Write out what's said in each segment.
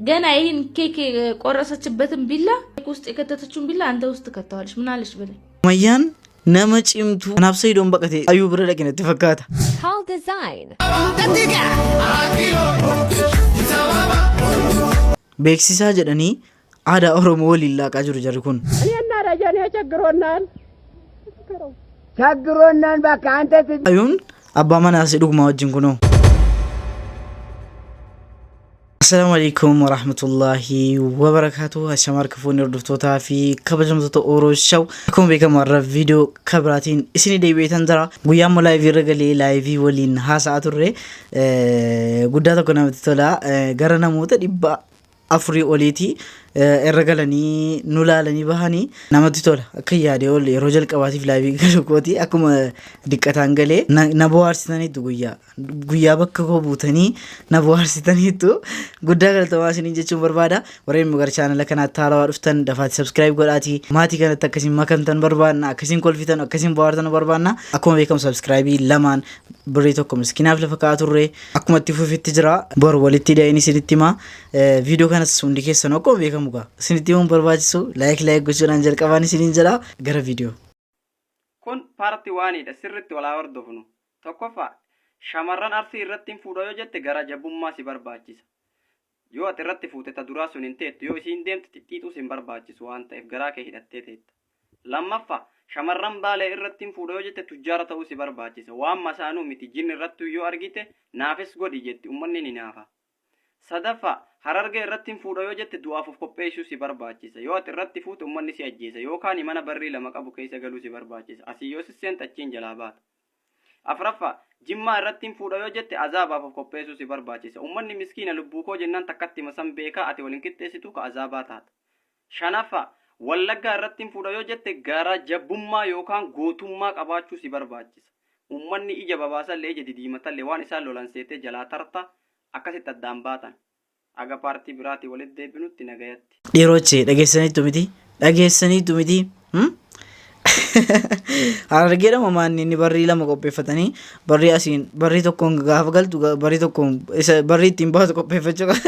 ገና ይህን ኬክ የቆረሰችበትን ቢላ ኬክ ውስጥ የከተተችውን ቢላ አንተ ውስጥ ከተዋለች። ምን አለች በለኝ። Sumayyaan nama cimtuu kanaaf Sa'idoon baqate Ayuu bira dhaqe natti fakkaata. Tall design. Beeksisaa jedhanii aadaa Oromoo waliin laaqaa jiru jarri kun. እኔና ደጀኔ ቸግሮናል ቸግሮናል። በቃ አንተ Ayuun abbaa manaa isii dhugumaa wajjin kunoo. Assalaamu alaikum warahmatullahi wabarakaatuh. Ashamaa harka fuunni hordoftootaa fi kabajamtoota Oro Show. Akkuma beekamu har'a viidiyoo kabiraatiin isinii deebi'eetan jira. Guyyaa immoo laayivii irra galee laayivii waliin haasa'aa turre. Guddaa tokko namatti tola. Gara namoota 400 oliiti irra galanii nu laalanii bahanii namatti tola. Akka yaade ol yeroo jalqabaatiif laayivii galu kooti akkuma diqqataan galee na bohaarsitaniitu guyyaa. Guyyaa bakka koo buutanii na bohaarsitaniitu guddaa galatoomaa isiniin jechuun barbaada. Warreen immoo gara chaanala kanaatti haarawaa dhuftan dafaati subscribe godhaatii maatii kanatti akkasiin makamtan barbaadna, akkasiin kolfitan, akkasiin bohaartan barbaadna. Akkuma beekamu subscribe lamaan birrii tokko miskinaaf lafa kaa'aa turre akkuma itti fufetti jira. Bor walitti hidheen isinitti hima. Viidiyoo kanas hundi keessan akkuma beekamu gaa isinitti himuun barbaachisu like like gochuudhaan jalqabaan isiniin jedha gara viidiyoo. Kun part 1 dha sirritti wal haa hordofnu. Tokkoffaa, shamarran Arsii irrattin fuudha yoo jette gara jabummaa si barbaachisa. Yoo ati irratti fuute ta duraa sun hin teettu yoo isiin deemte xixxiixuus hin barbaachisu waan ta'eef garaa kee hidhattee teetta. Lammaffaa, shamarran Baalee irrattin fuudha yoo jette tujjaara ta'uu si barbaachisa. Waan masaanuu miti jinni irrattuu yoo argite naafis godhi jetti ummanni ni naafa. Sadaffaa, Harargee irrattin fuudha yoo jette du'aaf of qopheessuu si barbaachisa. Yoo ati irratti fuute ummanni si ajjeesa. Yookaani mana barrii lama qabu keessa galuu si barbaachisa. Asii yoo sisseente achiin jalaa baata. Afraffaa, Jimmaa irrattin fuudha yoo jette azaabaaf of qopheessuu si barbaachisa. Ummanni miskiina lubbuukoo jennaan takkattima san beekaa ati wal hin qixxeessituu ka azaabaa taata. Shanaffaa, Wallaggaa irrattin fuudha yoo jette gara jabbummaa yookaan gootummaa qabaachuu si barbaachisa. Ummanni ija babaasallee ija didiimatalle waan isaan lolan seetee jalaa tarta akkasitti addaan baatan. Haga paartii biraatiin walitti deebinutti nagayatti. Dhiirooche dhageessaniittu miti? Dhageessaniittu miti? Harargeedha moo maanni inni barrii lama qopheeffatanii barrii asiin barrii tokkoon gaafa galtu barrii tokkoon isa barrii ittiin baatu qopheeffachuu qaba.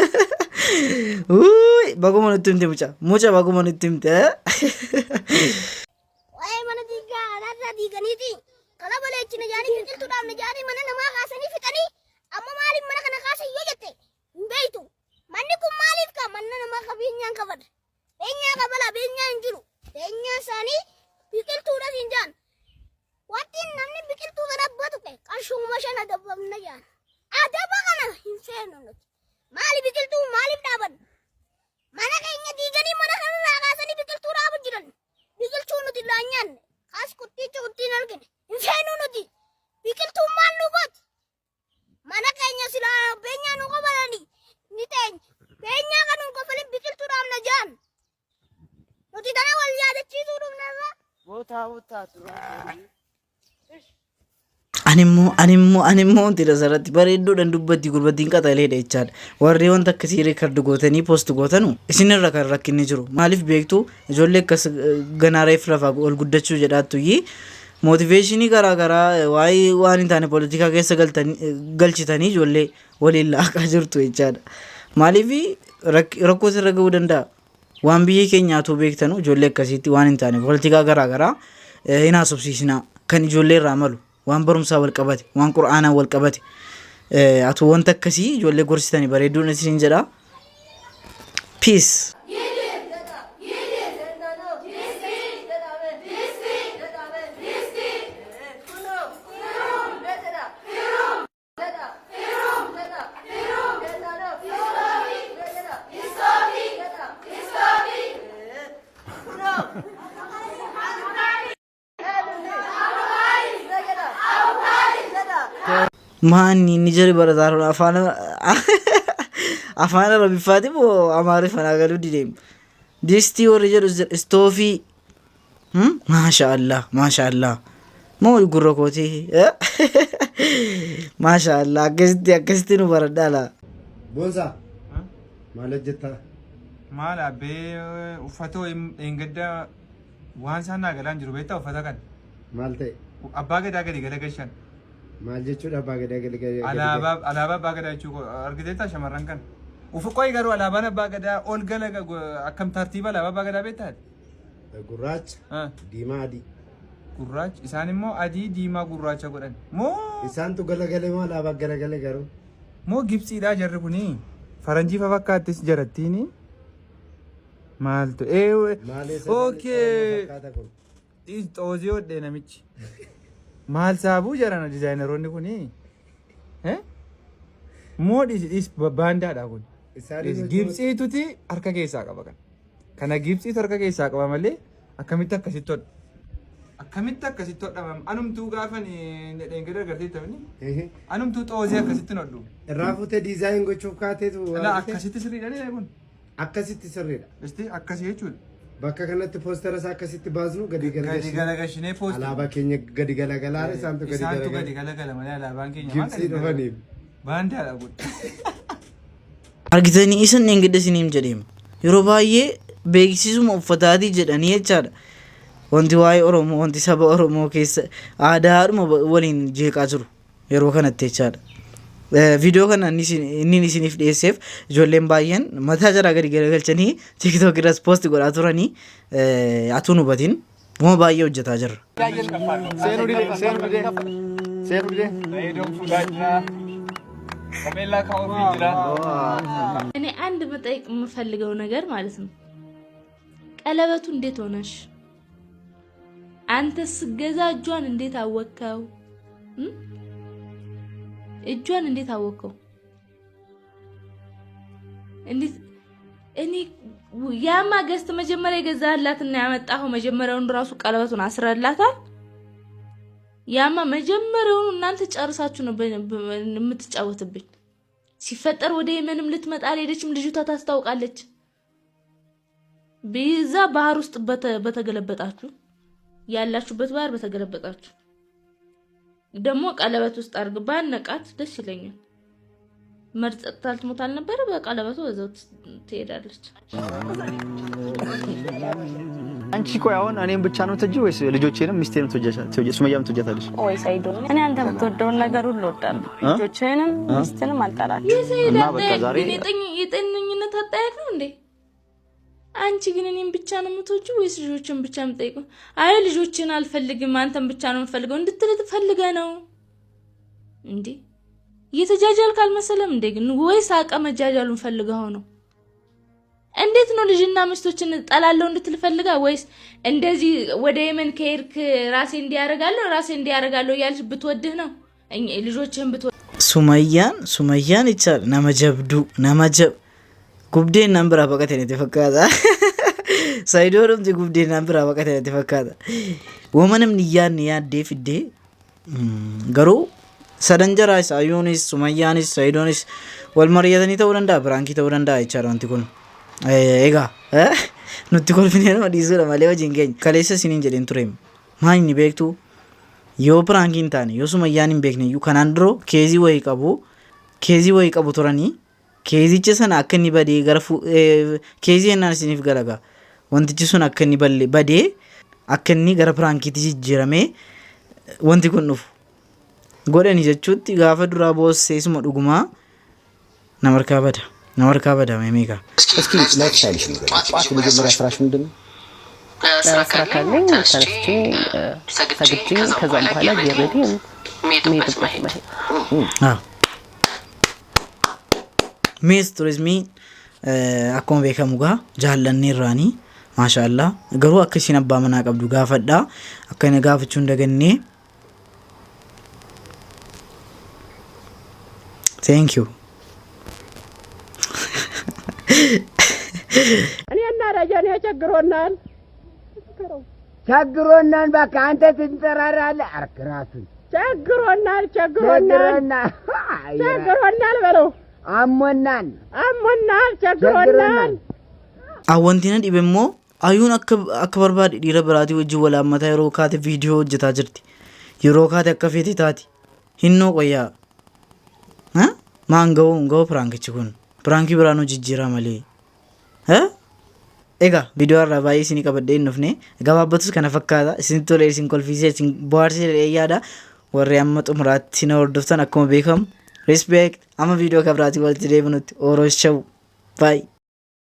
Wuuy, Baguma nutti himte mucaa mucaa baguma nutti himte. Waa'ee mana diigaa alaarraa diiganiiti kala baleechina jaanii biqiltuu dhaabne jaanii mana namaa kaasanii fixanii amma maaliif mana kana kaasan yoo jette hin beektu. Manni kun maaliif ka mana namaa qabeenyaan kafala. Beenyaa kafala beenyaa hin jiru. Beenyaa isaanii biqiltuudha siin jaan. Wanti namni biqiltuu kana batuqe qarshuuma shan adabamna jaan. Adaba kana hin feenu nuti. Maali biqiltuu maaliif dhaaban? Mana keenya diiganii mana kanarraa kaasanii biqiltuu dhaabu jiran. Biqiltuu nuti irraa hin nyaanne. Kaas quttiicha quttiin argine. Hin feenu nuti. Biqiltuun maal nu gooti? Mana keenya silaa beenyaa nu kafalanii ni teenya. Beenyaa kan nu kafalin biqiltuu dhaabna jaan. Nuti tana wal yaadachiisuu dhufnerra. Animmoo animmoo animmoo wanti asirratti bareedduudhaan dubbatti gurbattiin qaxaleedha jechaadha. Warri wanta akkasii record gootanii post gootanu isinirra kan rakkinni jiru. Maaliif beektu ijoollee akkas ganaa reef lafaa ol guddachuu jedhaattuyyii mootiveeshinii garaa garaa waa'ee waan hin taane poolitikaa keessa galchitanii ijoollee waliin laaqaa jirtu jechaadha. Maaliif rakkoo sirra ga'uu danda'a. Waan biyya keenyaatu beektanu ijoollee akkasiitti waan hin taane poolitikaa garaa garaa hin haasofsiisinaa. Kan ijoollee irraa malu waan barumsaa wal qabate waan qur'aanaa wal qabate atu wanta akkasii ijoollee gorsitanii bareedduun isin jedha. Peace. Maanni inni jari barataa kun afaan afaan Arabiffaati moo Amaariffa naa galuu dideem. Distii warri jedhu istoofii. Maasha Allah maasha Allah. Moo gurra kooti. Maasha Allah akkasitti akkasitti nu baradhaa laa. Boonsaa maal hojjettaa? Maal abbee uffata wayii dheengadda waan isaan naa galaan jiru beektaa uffata kana. Maal ta'e? Abbaa gadaa gadi galagalchan. Maal jechuudha abbaa gadaa gadi gadi Alaabaa alaabaa abbaa gadaa jechuu koo argiteettaa shamarran kana. Ufu qoy garuu alaabaan abbaa gadaa ol gala akkam tartiiba alaabaa abbaa gadaa beektaa? Gurraacha, diimaa, adii. Gurraacha isaan immoo adii diimaa gurraacha godhan. Moo Isaantu galagalee moo alaabaa garagalee garuu? Moo Gibxiidhaa jarri kuni faranjii fa fakkaattis jarattiini maaltu ee Maal eessa okay fakkaata kun? Xoozii hodhee namichi maal saabuu jarana dizaayineroonni kuni moo dhiisi dhiis baandaadha kun Isaan Gibxiituti harka keessaa qaba kan kana Gibxiitu harka keessaa qaba malee akkamitti akkasitti hodha akkamitti akkasitti hodhama anumtuu gaafan dheengadda agartee taphni anumtuu xoozii akkasitti hodhu. Irraa fuutee design gochuuf kaateetu. Ala akkasitti sirriidha ni kun. Akkasitti sirriidha. Isti akkasii jechuudha. Bakka kanatti poostera isaa akkasitti baasnu gadi Gadi galagalchine. galagashinee poosti. Alaabaa keenya gadi galagalaa isaantu gadi Isaantu gadi galagala. galagala malee alaabaan keenya maal Gibxii gadi galagala? dhufaniif. Baandaadha kun. Argitanii isan dheengadda isiniin jedheem. Yeroo baay'ee beeksisuma uffataatii jedhanii jechaadha. Wanti waa'ee Oromoo, wanti saba Oromoo keessa aadaadhuma waliin jeeqaa jiru yeroo kanatti jechaadha. Viidiyoo kana inni isiniif dhiyeesseef ijoolleen baay'een mataa jaraa gadi garagalchanii TikTok irras post godhaa turanii atuu hin hubatin wama baay'ee hojjetaa jirra. Seenuu dide, seenuu dide, seenuu dide. Sayidoon fuudhaa jira. Kameellaa kaa'uufii jira. እኔ አንድ መጠየቅ የምፈልገው ነገር ማለት ነው፣ ቀለበቱ እንዴት ሆነሽ? አንተ ስገዛ እጇን እንዴት አወቅከው? እጇን እንዴት አወቅከው? እንዴት እኔ ያማ ገዝት መጀመሪያ የገዛህላትና ያመጣኸው መጀመሪያውን ራሱ ቀለበቱን አስረላታል። ያማ መጀመሪያውኑ እናንተ ጨርሳችሁ ነው የምትጫወትብኝ። ሲፈጠር ወደ የመንም ልትመጣ አልሄደችም። ልጅቷ ታስታውቃለች። በዛ ባህር ውስጥ በተገለበጣችሁ ያላችሁበት ባህር በተገለበጣችሁ ደግሞ ቀለበት ውስጥ አድርግ ባነቃት ደስ ይለኛል። መርዝ ጠጥታ ልትሞት አልነበረ? በቀለበቱ በዛው ትሄዳለች። አንቺ ቆይ አሁን እኔም ብቻ ነው ትጂ ወይስ ልጆቼንም ሚስቴንም ትወጃለሽ? ሱመያም ትወጃታለሽ? ወይ ሰይዶ፣ እኔ አንተ የምትወደውን ነገር ሁሉ እወዳለሁ። ልጆችህንም ሚስትንም አልጠላቸውም። የሰይድ እና በቃ አጠያየቅ ዛሬ ግን የጤነኝነት አጠያየቅ ነው እንዴ? አንቺ ግን እኔም ብቻ ነው የምትወጂው ወይስ ልጆችን ብቻ የምጠይቀው? አይ ልጆችን አልፈልግም አንተን ብቻ ነው የምፈልገው እንድትል ፈልገህ ነው እንዴ? እየተጃጃልክ አልመሰለም እንዴ? ግን ወይስ አቀ መጃጃሉን ፈልገኸው ነው? እንዴት ነው ልጅና ሚስቶችን እጠላለሁ እንድትል ፈልጋ ወይስ እንደዚህ ወደ የመን ከሄድክ ራሴ እንዲያደርጋለሁ ራሴ እንዲያደርጋለሁ እያለች ብትወድህ ነው ልጆችህን ብትወድ Sumayyaan Sumayyaan jechaadha nama jabduu nama jab gubdeen nan biraa baqate natti fakkaata. Saayidoo dhumti gubdeen nan biraa baqate natti fakkaata. Wama namni yaadne yaaddee fiddee garuu sadan jaraas Ayyuunis Sumayyaanis Saayidoonis wal mari'atanii ta'uu danda'a piraankii ta'uu danda'a jechaadha wanti kun. Egaa nutti kolfinee nama dhiisuudha malee hojiin keenya. Kaleessa isiniin jedheen ture maal inni beektuu yoo piraankii hin taane yoo Sumayyaan hin beekne iyyuu kanaan dura keezii wayii qabu keezii wayii qabu turanii keezicha sana akka inni badee gara keezii jennaan isiniif galagaa wantichi sun akka inni badee akka inni gara piraankiitti jijjiiramee wanti kun dhufu godhani jechuutti gaafa duraa boosseesuma dhugumaa nama harkaa bada nama harkaa bada meeqa. እስኪ lifestyle ሽ ንገሪኝ። ጠዋት የመጀመሪያ ስራሽ ምንድን ነው? ስራ ካለኝ ተነስቼ ሰግጄ ከዛም በኋላ የቤቴን የምሄድበት መሄድ። Mees turizimii akkuma beekamu gaa jaallanni irraanii maashaallah garuu akka isheen abbaa manaa qabdu gaafadhaa akka inni gaafachuu hin dagannee. Thank you. እኔና ደጀኔ ቸግሮናል። ቸግሮናል። እባክህ አንተ ትንጠራራለህ። አርክ ራሱን ቸግሮናል፣ ቸግሮናል፣ ቸግሮናል፣ ቸግሮናል በለው። አሞናል፣ አሞናል፣ ቸግሮናል። Wanti na dhibe immoo Ayyuun akka barbaade dhiira biraatii wajjin wal haammataa yeroo kaate viidiyoo hojjetaa jirti. Yeroo kaate akka feete taati. Hinnoo qoyyaa. Maan ga'uu hin ga'u piraankichi kun. Piraankii biraan hojii jijjiiraa malee. Egaa viidiyoo irraa baay'ee isinii qabadhee hin dhufne gabaabbatus kana fakkaata. Isinitti tolee isin kolfiisee isin bohaarsee jedhee yaada. Warri amma xumuraatti na hordoftan akkuma beekamu respect amma viidiyoo kabiraatii walitti deebinutti Oroos shawu. Baay.